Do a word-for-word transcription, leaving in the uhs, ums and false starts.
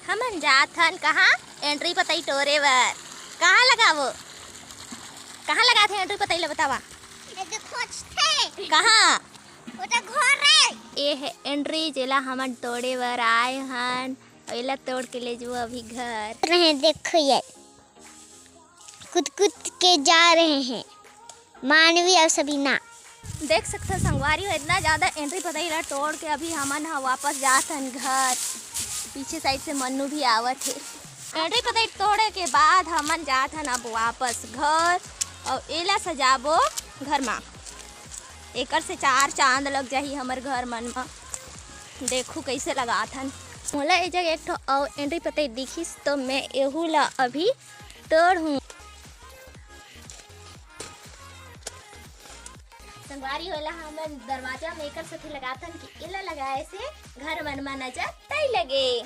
हमन जात हन कहाँ? एंड्री पतई टोरे बर। कहाँ लगाबो? कहाँ लगाथे एंड्री पतई ल बतावा? ये जो खोजथे। कहाँ? वो तो घर रे। ये है एंड्री, जेला हमन तोड़े बर आए हन। अउ एला तोड़ के ले जाबो अभी घर। रहे, देखो ये। कुदकुद के जा रहे हैं मानवी और सबीना। देख सकथो संगवारी हो, इतना ज्यादा एंड्री पतई ला तोड़ के अभी हमन ह वापस जात हन घर। पीछे साइड से मन्नू भी आवत हे। एंड्री पतई तोड़े के बाद हमन जात हन अब वापस घर अउ एला सजाबो घर मा। एकर से चार चांद लग जाही हमर घर मन मा। देखू कैसे लगात हन। मोला ए जगह एक ठो अउ एंड्री पतई दिखिस तो मैं एहू ला अभी तोड़हूँ। संगवारी हो, एला हमन दरवाजा में एकर सेती लगाथन कि एला लगाए से घर मन मा नजर तई लगे।